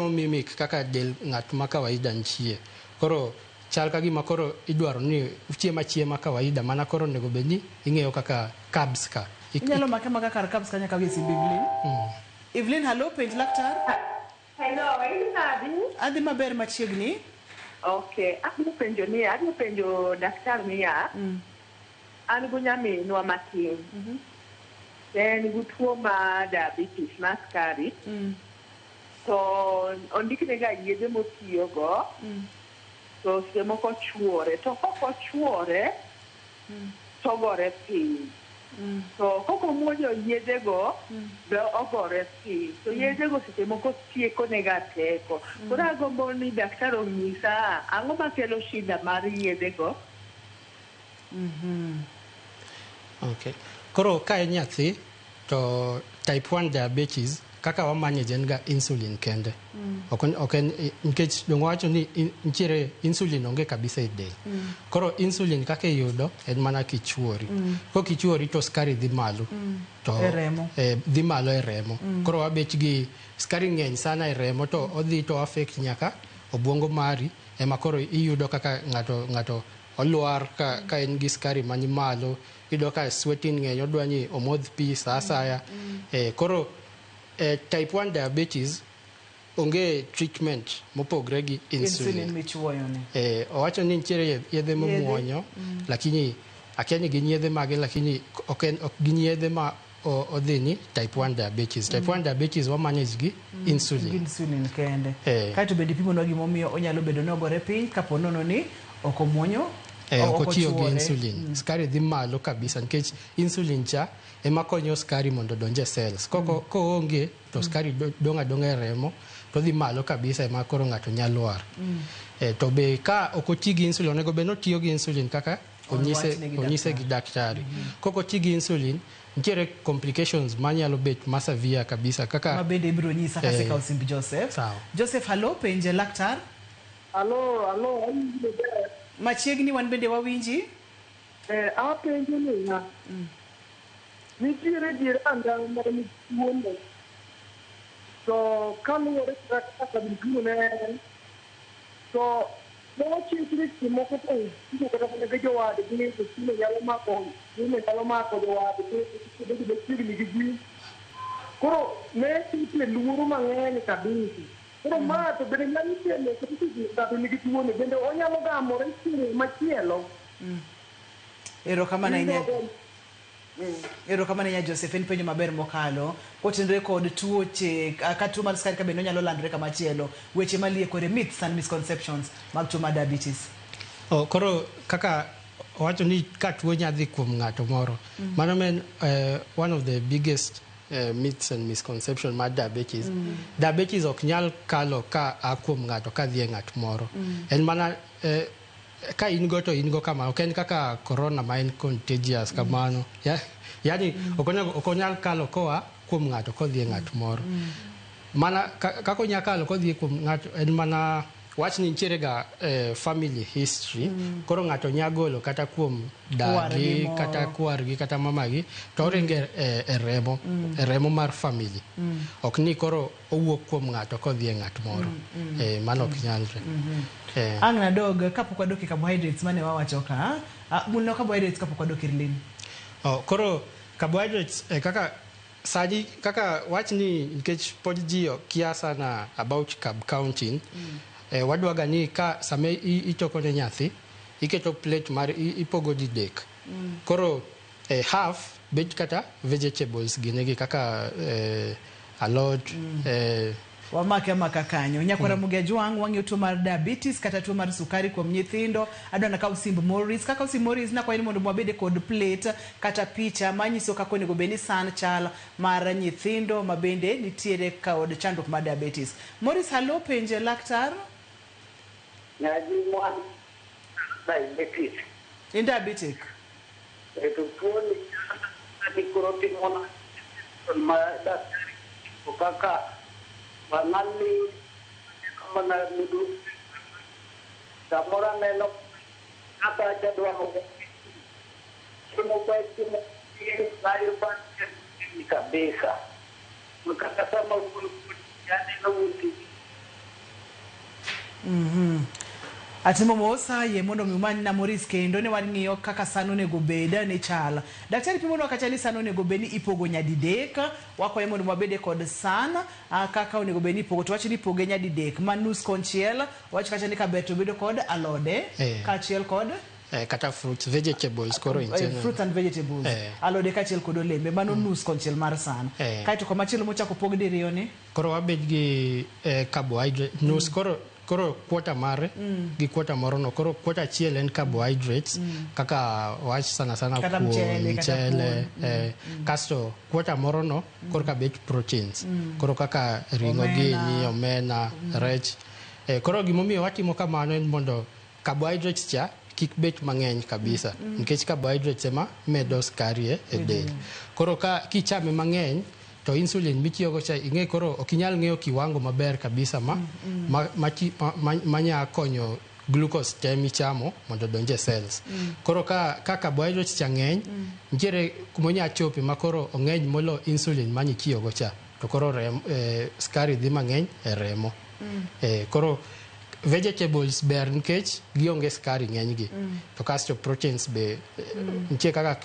mimic kaka del ng'at ma kawaida nitie. Koro chal ka gima koro idwaro ni uchiem achiema kawaida, mana koro onego bed ni ing'eyo kaka carbs ka. Inyalo make maka kar carbs kanya kawie simb Evelyn. Evelyn, hallo, penj laktar. Hello, in nadi? Adhi maber machiegni. Okay, adwa penjo daktar niya, an gi nyaminwa matin. En gi tuo mar diabetes mar sukari. To ondikne ga yedhe motiyogo. To seche moko chuore. To kok ochuore, to ogore piny. To kok omuonyo yedhego, be ogore piny. To yedhego seche moko tieko nega teko. Koro agombo ni daktar onyisa ang'o makelo shida mar yedhego. Okay. Koro ka en nyathi to type 1 diabetes kaka wa manage en ga insulin kende. Ok en nikech dong wacho ni nitiere insulin onge kabisa e del. Koro insulin kaka iyudo en mana kichuori. Kokichuori to sukari dhi malo. To E remo. Dhi malo e remo. Koro wabet gi sukari ng'eny sana e remo to odhi to affect nyaka obwongo mari, ema koro iyudo kaka ng'ato olwar ka en gi sukari mani malo, iyudo ka sweating ng'eny, odwa ni omodh pi sa asaya. Koro type 1 diabetes onge treatment mopogre gi insulin. Insulin michuoyo ni. Owacho ni nitiere yedhe momuonyo, lakini akia ni gin yedhe mage, lakini ok gin yedhe ma odhi ni type 1 diabetes. Type 1 diabetes wa manage gi insulin. Gi insulin kende. Eh. Kaeto bende ipimonwa gimomiyo onyalo bedo ni ogore piny kapo nono ni ok omuonyo, ok otiyo gi ochuore. insulin. Sukari dhi malo kabisa nikech insulin cha ema konyo sukari mondo odonj e cells. Koonge to sukari dong' adong'a e remo to dhi malo kabisa, ema koro ng'ato nyalo lwar. To be ka ok oti gi insulin, onego bed ni otiyo gi insulin kaka onyise, Owachne gi onyise gi daktari. Kok oti gi insulin, nitiere complications manyalo bet ma severe kabisa kaka Ma bende ibiro nyisa kasekawo simb Joseph. Sawa. Joseph, hallo, penje laktar. Alo, alo, awinji maber. Machiegni, wan bende wawinji. Apenjo niya, nitiere jiranda ma nigi tuono, to kaluwore kata kaka gituo ne en, to nochikre seche moko to tugo kata mana gi jowadgi, to tuono nyalo mako jowadgi bedo machiegni gi ji. Koro ne nitie luoro mang'eny kabisa. Koro ma to bende nyalo kelo kata ng'ato nigi tuono, bende onyalo gamore chieng' machielo. Erokamano ahinya. Erokamano ahinya Joseph, en penjo maber mokalo. Kotenore kod tuoche, ka tuo mar sukari ka bende onyalo landore kama chielo. Weche maliekore, myths and misconceptions mag tuo mar diabetes. Oh, koro kaka owacho ni ka tuo nya dhi kuom ng'ato moro, mano men one of the biggest myths and misconception mar diabetes. Diabetes ok nyal kalo ka a kuom ng'ato ka dhi e ng'at moro. En mana ka in go to in go kamano, ok en kaka corona ma en contagious kamano. Yani ok onyal kalo koa kuom ng'ato kodhi e ng'at moro. Mana kaka onya kalo kodhi kuom ng'ato en mana wach ni nitiere ga family history. Koro ng'ato nya golo kata kuom Kwargi dagi moro. kata kwargi kata mamagi to oringe e remo e remo mar family. Ok ni koro owuok kuom ng'ato kodhi e ng'at moro. Mano ok nyalre. Ang' nadog kapok wadok e carbohydrates mane wawacho ka. Mulno carbohydrates kapok wadok ir Lynn. Oh, koro carbohydrates kaka sani kaka wach ni nikech pod ji kia sana about carb counting. Wadwaga ni ka sama itoko ne nyathi iketo plate mar ipogo didek. Koro half bet kata vegetables ginegi kaka alot Wamake amaka kanyo. Nyakwara Mugia Jwang' wang'iyo tuo mar diabetes kata tuo mar sukari kuom nyithindo. Adwa nakaw simb Morris. Kakaw simb Morris nakwayi ni mondo wabede kod plate kata picha manyiso kaka onego bed ni san chal mar nyithindo ma bende nitiere kod chandruok mar diabetes. Morris, halo, penje laktar. Nyaji mwan diabetes. In diabetic? To tuoni ni koro timona ma daktari kaka wanali mana midu samoro aneno kata jadwaro chiemo ba chiemo bayo ba kabisa kata sama janeno wuti. Atimo mosa yie mondo mi umany na Morris kendo ne wang'iyo kaka san onego bed ni chal. Daktari pimonwa kacha ni san onego bed ni ipogo nyadidek, wakwayo mondo wabede kod san kaka onego bed ni ipogo to wach ni ipoge nyadidek ma nus konchiel, wach kacha ni kaber to bedo kod alode kaachiel kod kata fruits, vegetables koro in general. Fruits and vegetables. Alode kaachiel kod olembe mano nus konchiel mar san. Kaeto komachielo mochako pog diriyo ni koro wabed gi carbohydrate nus koro quarter mare gi quarter moro no koro quarter achiel en carbohydrates kaka wach sana sana Kata kuon, mchele, kata mchele kuon. Kasto quarter moro no koro ka bet proteins koro kaka ring'o Omena. gini omena rech koro gimomiyo watimo kamano en mondo carbohydrates cha kik bet mang'eny kabisa nikech carbohydrates ema medo sukari e del. Koro ka kichame mang'eny to insulin mitiyogo cha ing'e koro ok inyal ng'eyo kiwango maber kabisa ma ma nya konyo glucose te michamo mondo odonj e cells. Koro ka carbohydrates cha ng'eny nitiere kuma onya chope ma koro ong'eny molo insulin manitiyogo cha to koro sukari dhi mang'eny e remo. Koro vegetables ber nikech gionge sukari ng'enygi. To kasto proteins be nitie kaka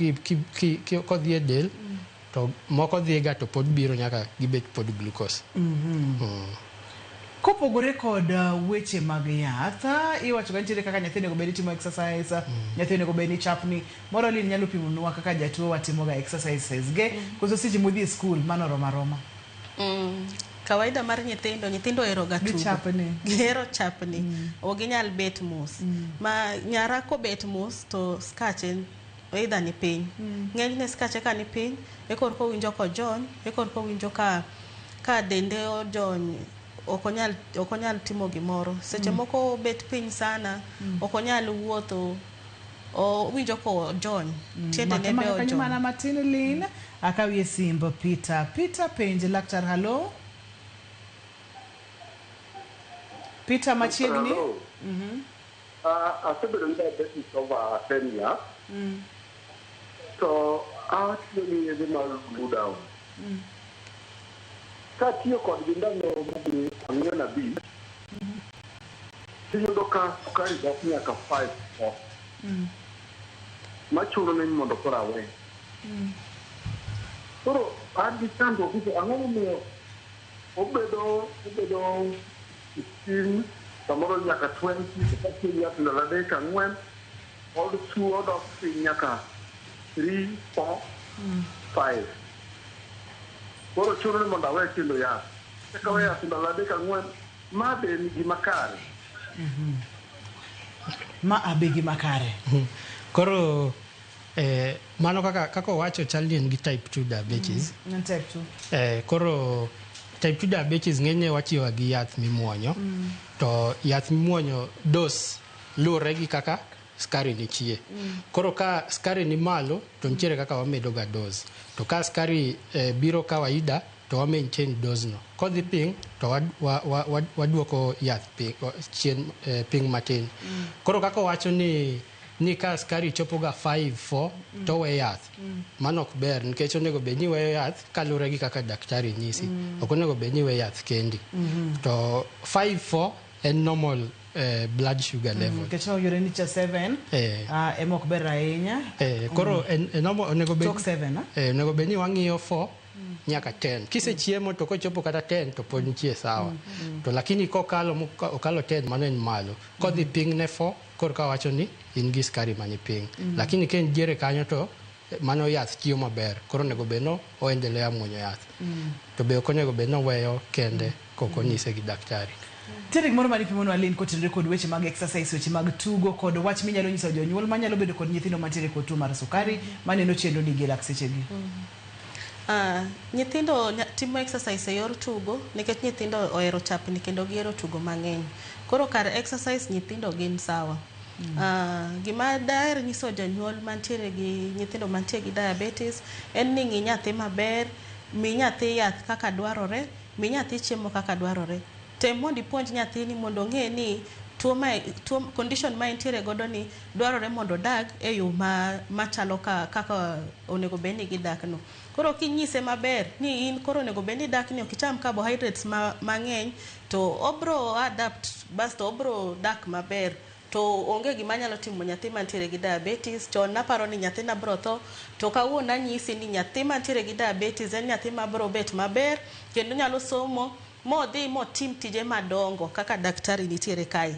kodhi e del to moko dhiga to pod biro nyaka gibet pod glucose. Kopogore kod weche mag yath, iwacho ga nitiere kaka nyathi onego bed ni timo exercise, nyathi onego bed ni chapni. Moro Lynn nyalo pimonwa kaka jatuo watimoga exercises ge, koso seche modhi e skul mano rom aroma. Kawaida mar nyithindo ohero ga tugo. Gichapni. Gihero chapni. Ok ginyal bet mos. Ma nyara kobet mos to skache either ni piny. Ng'enyne skache ka ni piny, e korka owinjo kojony, e korka owinjo ka dende ojony, ok onyal timo gimoro. Seche moko obet piny sana, ok onyal wuotho, owinjo kojony. Tiendene be ojony. Mana matin Lynn, akawie simb Peter. Peter penj laktar, halo. Peter machiegni. Asebedo gi diabetes over 10 years. To atiyo gi yedhe mag glue down. Katiyo kodgi ndalo madhi 4-5, tiyudo ka sukari dok nyaka 5-4. Machuno ni mondo koro awe. Koro an gi chandruok ni ang'o momiyo obedo 15 samoro nyaka 20 to katiyo gi yath ndalo 3 4 odok piny nyaka 3, 4, 5. Koro chuno ni mondo awe kendo yath. Ka awe yath ndalo 3 4, ma be en gima kare. Ma abe gima kare. Koro mano kaka owacho chal ni en gi type 2 diabetes. Type 2. Koro type 2 diabetes ng'enyne watiyo gi yath mimuonyo. To yath mimuonyo dose luwore gi kaka sukari nitie. Koro ka sukari ni malo to nitiere kaka wamedo ga dose. To ka sukari biro kawaida to wa maintain dose no. Kodhi piny to waduoko yath piny, chien piny matin. Koro kaka owacho ni ka skari chopo ga 5 4 to we yath. Mano ok ber nikech onego bed ni iweyo yath kaluwore gi kaka daktari nyisi. Ok onego bed ni iwe yath kendi. To 5 4 en normal blood sugar level. Nikech noyudore ni cha 7 ema ok ber ahinya. Koro en normal onego bed Tok 7, ah? Onego bed ni wang'iyo 4 nyaka 10. Kisechiemo to kochopo kata 10 to pod nitie sawa. To lakini kokalo okalo 10 mano en malo. Kodhi piny ne 4 koro ka wacho ni in gi skari mani piny. Lakini ka en diere kanyo to mano yath tiyo maber. Koro onego bed no oendelea muonyo yath. To be ok onego bed no weyo kende kok onyise gi daktari. Nitiere gimoro mane ipimonwa Lynn kotenore kod weche mag exercise, weche mag tugo kod wach minyalo nyiso jonyuol manyalo bedo kod nyithindo mantiere kod tuo mar sukari maneno chenro ni gi lak sechegi. Nyithindo timo exercise e yor tugo nikech nyithindo ohero chapni kendo gihero tugo mang'eny. Koro kar exercise nyithindo gin sawa. Gima daher nyiso jonyuol mantiere gi nyithindo mantie gi diabetes en ni ng'i nyathi maber, mi nyathi yath kaka dwarore, mi nyathi chiemo kaka dwarore. Tem mondo ipuonj nyathini mondo ong'e ni tuo ma tuo condition ma entiere godo ni dwarore mondo odag e yo ma machalo ka, kaka onego bed ni gidak no. Koro kinyise maber ni in koro onego bed ni idak ni ok icham carbohydrates mang'eny to obro adapt basto obro dak maber to onge gima nyalo timo nyathi mantiere gi diabetes. Chon naparo ni nyathina bro tho, to kawuono anyisi ni nyathi mantiere gi diabetes en nyathi mabro bet maber kendo nyalo somo modhi motim tije madongo kaka daktari nitiere kae.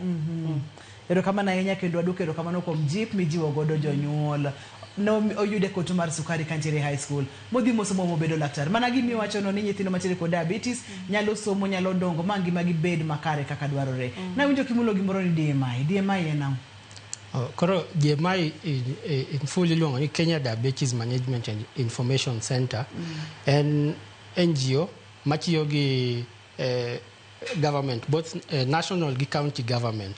Erokamano ahinya kendo waduoko erokamano kuom jip mijiwo godo jonyuol. No oyude kod tuo mar sukari kantiere high school. Modhi mosomo mobedo laktar. Mana gima iwachono ni nyithindo mantiere kod diabetes nyalo somo, nyalo dongo ma ngima gi bed makare kaka dwarore. Nawinjo kimulo gimoro ni DMI. DMI en ang'o? Oh, koro DMI in full iluongo ni Kenya Diabetes Management and Information Center. En NGO matiyo gi government, both national gi county government.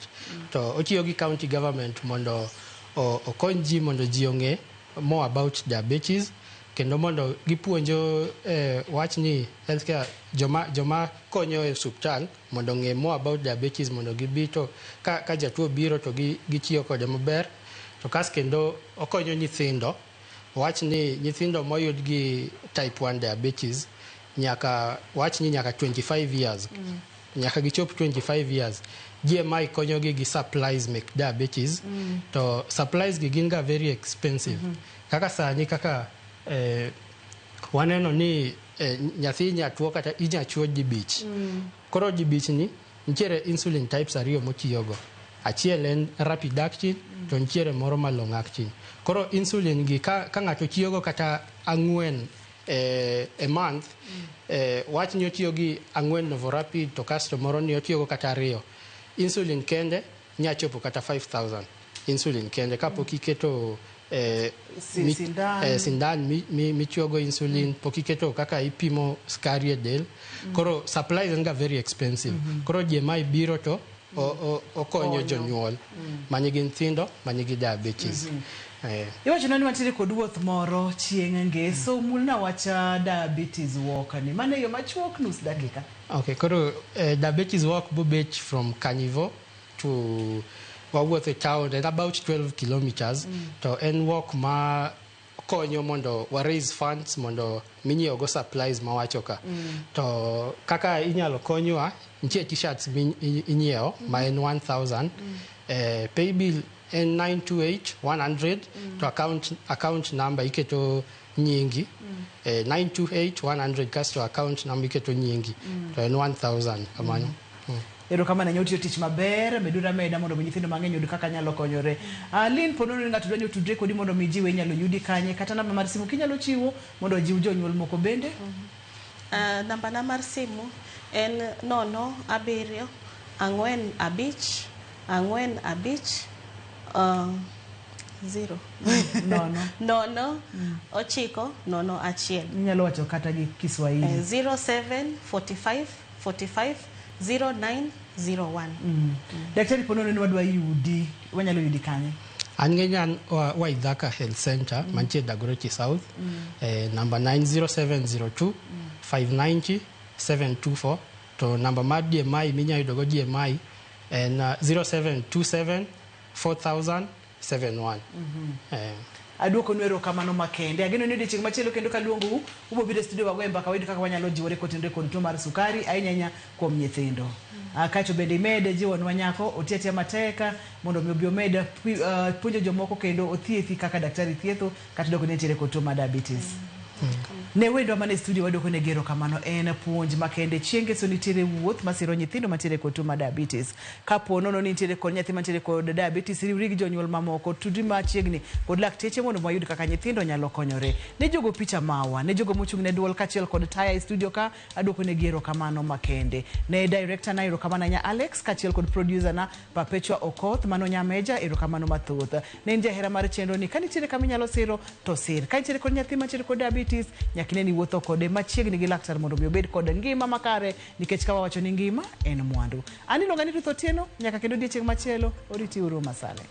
To otiyo gi county government mondo okony ji mondo ji ong'e more about diabetes kendo mondo gipuonjo wach ni healthcare joma konyo e osuptal mondo ong'e more about diabetes mondo gibi to ka jatuo biro to gitiyo kode maber. To kas kendo okonyo nyithindo wach ni nyithindo moyud gi type 1 diabetes nyaka wach ni nyaka 25 years nyaka gichop 25 years GMI konyogi gi supplies mek diabetes. To supplies gi gin ga very expensive. Kaka sani kaka waneno ni nyathi inya tuo kata inya chuo dibich. Koro dibich ni nitiere insulin types ariyo motiyogo. Achiel en rapid acting to nitiere moro ma long acting. Koro insulin gi ka ng'ato tiyogo kata 4 e month wach ni otiyo gi 4 Novorapid to kasto moro ni otiyogo kata 2 insulin kende nya chopo kata 5000 insulin kende kapok iketo Sindan. Sindan michuogo insulin pok iketo kaka ipimo skari e del. Koro supplies en ga very expensive. Koro GMI biro to okonyo Konyo. jonyuol manigi nyithindo manigi diabetes. Iwacho ni wantiere kod wuoth moro chieng' ngeso mulna wach diabetes walk ni mano e yo machuok nus dakika. Okay, koro diabetes walk bobet from Carnival to wawuotho e town en about 12 kilometers. To en walk ma konyo mondo wa raise funds mondo minyiewo go supplies mawacho ka. To kaka inyalo konywa nitie t-shirts minyiewo ma en 1000 paybill en 928 100 to account number iketo nyingi 928 100 kasto account number iketo nyingi to en 1000 kamano. Erokamano ahinya utiyo tich maber meduru ameda mondo mi nyithindo mang'eny oyud kaka nyalo konyore. Lynn po nono ni ng'ato dwa ni otudre kodi mondo mi jiwe inyalo yudi kanye kata namba mar simu kinyalo chiwo mondo ojiw jonyuol moko bende. Nambana mar simu en 0 7 4 5 4 5 0 Nono. 0 9 0 1. Inyalo wacho kata gi Kiswahili. 07 45 45 09 01. Daktari po nono ni wadwa yudi wanyalo yudi kanye? An ng'eny an Waithaka Health Center mantie Dagoretti South, namba na en 0702 590 724, to namba mar DMI minya yudogo DMI en 0727 4000 71. Aduokonu erokamano makende. Ageno ni odiochieng' machielo kendo kaluongou, ubo biro e studio wagoye mbaka wayud kaka wanyalo jiwore kotenore kod tuo mar sukari, ahinya ahinya kuom nyithindo. Kaeto bende imed jiwonwa nyako oti atiya matek mondo mi obi omed puonjo jomoko kendo othiedhi kaka daktari thietho kata doko ni nitiere kod tuo mar diabetes. Ne wendwa mane studio waduoko negi erokamano en puonj makende. Chieng' ngeso nitiere wuoth masiro nyithindo mantiere kod tuo mar diabetes. Kapo nono ni nitiere kod nyathi mantiere kod diabetes, riwri gi jonyuol mamoko, tudri machiegni kod lakteche mondo wayud kaka nyithindo nyalo konyore. Ne jogo picha mawa, ne jogo mochung' ne duol kaachiel kod taya e studio ka, aduoko negi erokamano makende. Ne director na erokamano ahinya Alex kaachiel kod producer na Perpetua Okoth mano Nyameja erokamano mathoth. Ne in jahera mar chenro ni ka nitiere kama inyalo siro to sir. Ka nitiere kod nyathi mantiere kod diabetes, nyaka ine ni iwuotho kode machiegni gi laktar mondo mi obed kod ngima makare nikech ka wawacho ni ngima en mwandu. An iluonga ni Ruth Otieno, nyaka kendo odiochieng' machielo, oriti uru masane.